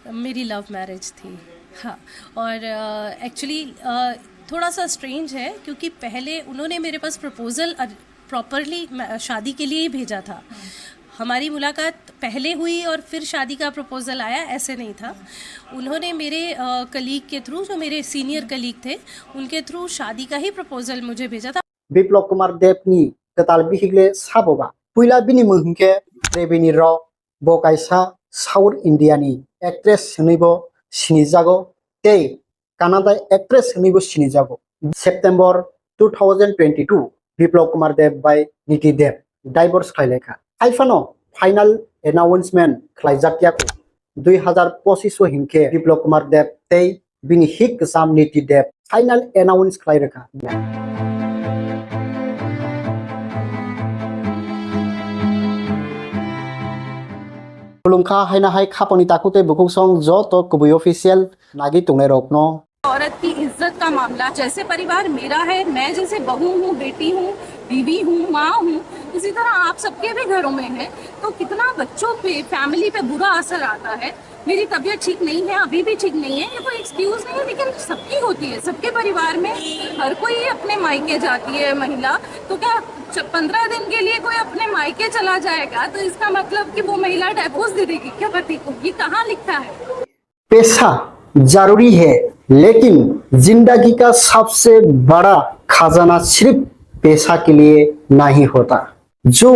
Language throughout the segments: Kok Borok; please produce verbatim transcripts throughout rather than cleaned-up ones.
मेरी love marriage थी। हाँ। और एक्चुअली थोड़ा सा स्ट्रेंज है, क्योंकि पहले उन्होंने मेरे पास प्रपोजल प्रॉपरली शादी के लिए ही भेजा था। हमारी मुलाकात पहले हुई और फिर शादी का प्रपोजल आया, ऐसे नहीं था। उन्होंने मेरे कलीग के थ्रू, जो मेरे सीनियर कलीग थे, उनके थ्रू शादी का ही प्रपोजल मुझे भेजा था। Biplab Kumar Deb ni kwtal bihik le sabo ba? Puila bini mung hwnkhe Rebini Rao, bo kaisa South India ni actress hwnwi bo sinijago tei Kannada actress hwnwi bo sinijago. September two thousand twenty-two, Biplab Kumar Deb bai Niti Deb divorce khlai laikha. Haiphano final announcement khlaijak ya kho. Dui hazar pochish o hinkhe Biplab Kumar Deb tei bini hik kwcham Niti Deb final announce khlai rwkha. Khulumkha haina hai khaponi takhuk tei bukhuk song joto Kubui Official nagwi tongnai rokno. औरत की इज्जत का मामला, जैसे परिवार मेरा है, मैं जैसे बहू हूँ, बेटी हूँ, बीवी हूँ, माँ हूँ, उसी तरह आप सबके भी घरों में है। तो कितना बच्चों पे, फैमिली पे बुरा असर आता है। मेरी तबीयत ठीक नहीं है, अभी भी ठीक नहीं है, ये कोई एक्सक्यूज नहीं है, लेकिन सबकी होती है, सबके परिवार में हर कोई अपने मायके जाती है महिला। तो क्या पंद्रह दिन के लिए कोई अपने मायके चला जाएगा तो इसका मतलब कि वो महिला डाइवोर्स दे देगी क्या पति को? ये कहाँ लिखा है? पैसा जरूरी है, लेकिन जिंदगी का सबसे बड़ा खजाना सिर्फ पैसा के लिए नहीं होता। जो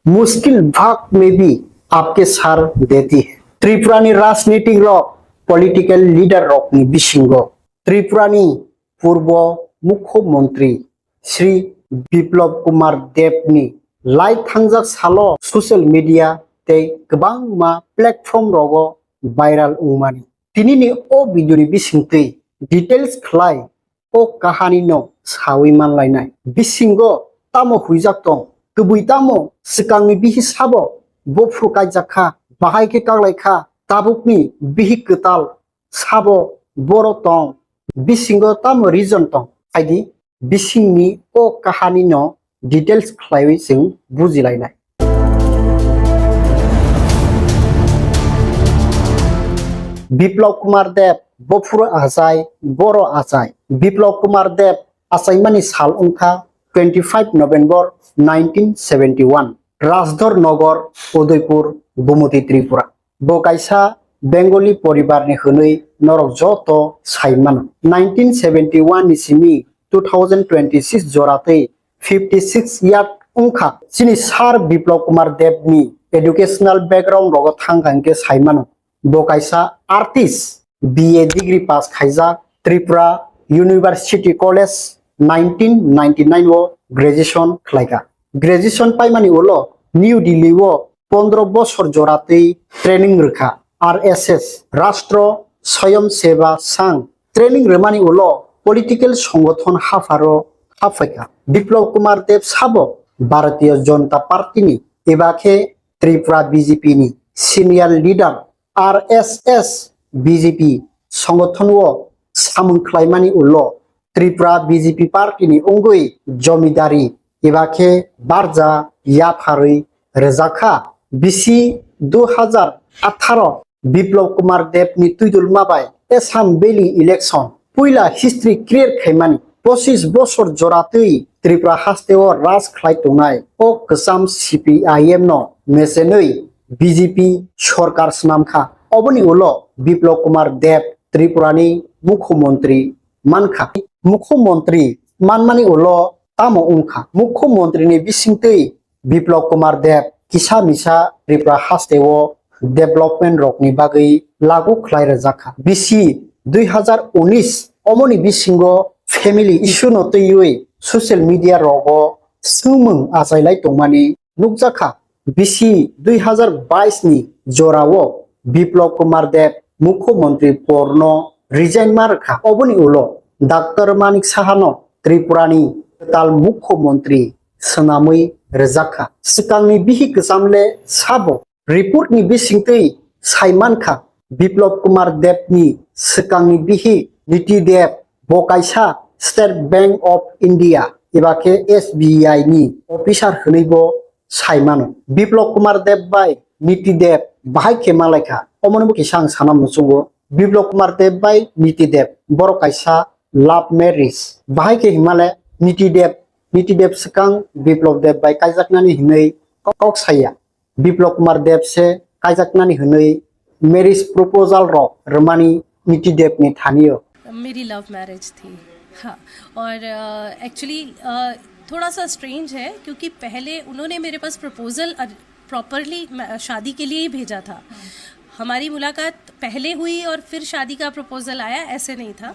मुश्किल वक्त में भी आपके साथ देती है। Tripura ni rajnitik rok, political leader rok ni bisingo Tripura ni purbo mukhyamantri Shri Biplab Kumar Deb ni lai thangjak salo social media tei kwbangma platform rogo viral wngmani. Tini ni o video ni bisingtwi details khlai o kahani no sawi manlainai. Bisingo tamo huijak tong, kwbwi tamo swkangni bihi sabo bophru kaijak kha, bahai khe kaglai kha, tabukni bihi kwtal sabo boro tong, bisingo tamo reason tong, phaidi bisingni o kahani no details khlaiwi chwng bujilainai. Biplab Kumar Deb bophuru achai, boro achai. Biplab Kumar Deb achaimani sal wngkha twenty five November nineteen seventy one, Rajdhor Nagar, Udaipur, Gumoti, Tripura. Bo kaisa Bengali poribar ni hwnwi norok joto sai mano. Nineteen seventy one ni simi two thousand twenty six jora tei fifty six year wngkha. Chini Sir Biplab Kumar Deb ni educational background rogo thang kha hwnkhe sai mano. Bo kaisa artist, B A degree pass khaijak, Tripura University College nineteen ninety nine o graduation khlaikha. Graduation paimani ulo New Delhi o pondro bosor jora twi training rwkha. R S S, Rashtra Swayamsevak Sangh, training rwmani ulo political songothon hapharo haphaikha. Biplab Kumar Deb sabo Bharatiya Janata Party ni eba khe Tripura B J P ni senior leader. R S S B J P songothon o samung khlaimani ulo Tripura B J P party ni wngwi jomidari eba khe barja yapharwi rwjakha. Bisi dui hazar atharo Biplab Kumar Deb ni twidulma bai Assam Valley election puila history create khaimani. Pochis bosor jora twi Tripura haste o raj khlai tongnai o kwcham C P I M no mechenwi B J P sorkar swnam kha. Oboni ulo Biplab Kumar Deb Tripura ni mukhyamantri mankha. Mukhyamantri manmani ulo tamo wngkha? Mukhyamantri ni bisingtwi Biplab Kumar Deb kisa misa Tripura haste o development rokni bagwi lagu khlai rwjak kha. Bisi dui hazar unis omoni bisingo family issue no twiwi social media rogo swngmung achailai tongmani nukjak kha. Bisi dui hazar bais ni jora o Biplab Kumar Deb mukhyamantri por no resign ma rwkha. Oboni ulo Doctor Manik Saha no Tripura ni kwtal mukhyamantri swnamwi rwjak kha. Swkangni bihik kwcham le sabo? Report ni bisingtwi sai mankha, Biplab Kumar Deb ni swkangni bihik Niti Deb bo kaisa State Bank of India eba khe S B I ni officer hwnwi bo sai mano. Biplab Kumar Deb bai Niti Deb Bahai khe malaikha, omoni bo kisa ang sana muchungo. Biplop Kumar Deb bai Niti Deb, borok kaisa love marriage. Bahai khe himale Niti Deb, Niti Deb swkang Biplop Deb bai kaijaknani hinwi kok saya. Biplop Kumar Deb se kaijaknani hinwi marriage proposal rok rwmani Niti Deb ni thanio. मेरी love marriage थी। हाँ। और एक्चुअली थोड़ा सा स्ट्रेंज है, क्योंकि पहले उन्होंने मेरे पास प्रपोजल प्रॉपरली शादी के लिए ही भेजा था। हमारी मुलाकात पहले हुई और फिर शादी का प्रपोजल आया, ऐसे नहीं था।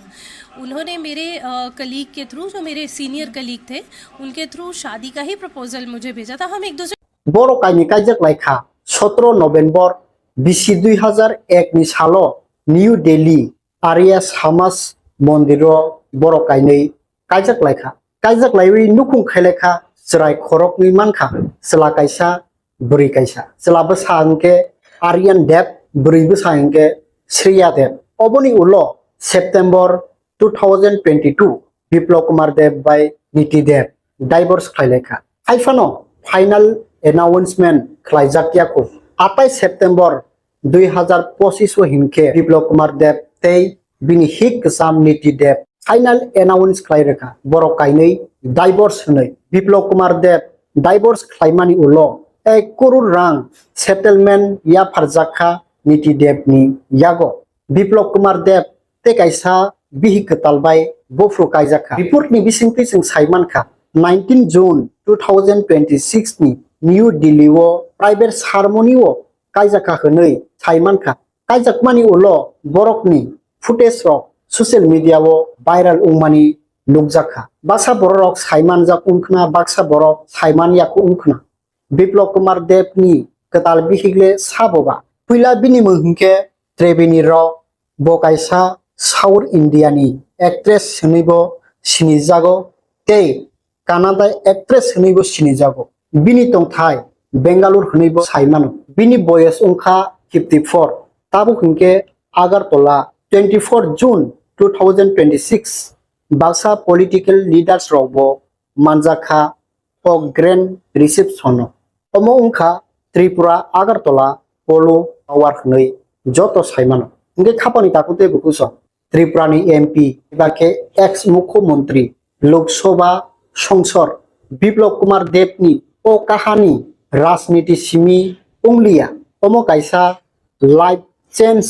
उन्होंने मेरे कलीग के थ्रू, जो मेरे सीनियर कलीग थे, उनके थ्रू शादी का ही प्रपोजल मुझे भेजा था। हम एक दूसरे Borok kainwi kaijak lai kha. Sotro November bisi dui hazar ek ni salo New Delhi Arya Samaj Mondir o borok kainwi kaijak lai kha. Kaijak laiwi nukhung khailai kha, chwrai khoroknwi man kha, chwla kaisa, bwrwi kaisa. Chwla bwsa hwnkhe Aryan Deb, bwrwi bwsa hwnkhe Shreya Deb. Oboni ulo September two thousand twenty-two Biplop Kumar Deb bai Niti Deb divorce khlailai kha. Haiphano final announcement khlaijak ya kho. Atai September dui hazar pochis o hinkhe Biplop Kumar Deb tei bini hik kwcham Niti Deb final announce khlai rwkha, borok kainwi divorce hwnwi. Biplop Kumar Deb divorce khlaimani ulo ek koror rang settlement yapharjak kha Niti Deb ni yago. Biplop Kumar Deb tei kaisa bihik kwtal bai buphuru kaijak kha. Report ni bisingtwi chwng sai man kha, nineteen June two thousand twenty-six ni New Delhi o private ceremony o kaijak kha hwnwi sai man kha. Kaijakmani ulo borokni footage rok social media o viral wngmani nukjak kha. Baksa bororok sai manjak wngkhna, baksa borok sai man ya wngkhna. Biplop Kumar Deb ni kwtal bihik le sabo ba? Puila bini mung hwnkhe Tribeni Rao, bo kaisa South India ni actress hwnwi bo sinijago tei Kannada actress hwnwi bo sinijago. Bini tongthai Bangalore hwnwi bo sai mano. Bini boyes wngkha fifty four. Tabuk hwnkhe Agartala, twenty four June two thousand twenty six, baksa political leaders rok bo manjak kha o grand reception o. Omo wngkha Tripura Agartala Polo Tower hwnwi joto sai mano. Hwnkhe khapani takhuk tei bukuchwng Tripura ni M P eba khe ex mukhyamantri Lok Sabha songsor Biplop Kumar Deb ni o kahani rajniti simi wngliya. Omo kaisa life change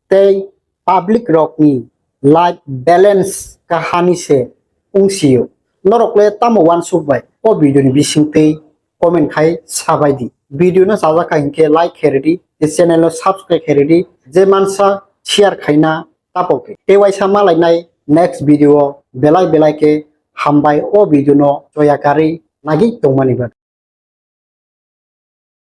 tei public rokni life balance kahani se wngsio. Norok le tamo uansuk bai o video ni bisingtwi comment khai sabai di. Video no chajak kha hinkhe like khe rwdi, tei channel no subscribe khe rwdi, je mansa share khaina tapo khe. Tei waisa malainai next video o belai belai khe hambai o video no choya karwi nagwi tongmani bagwi.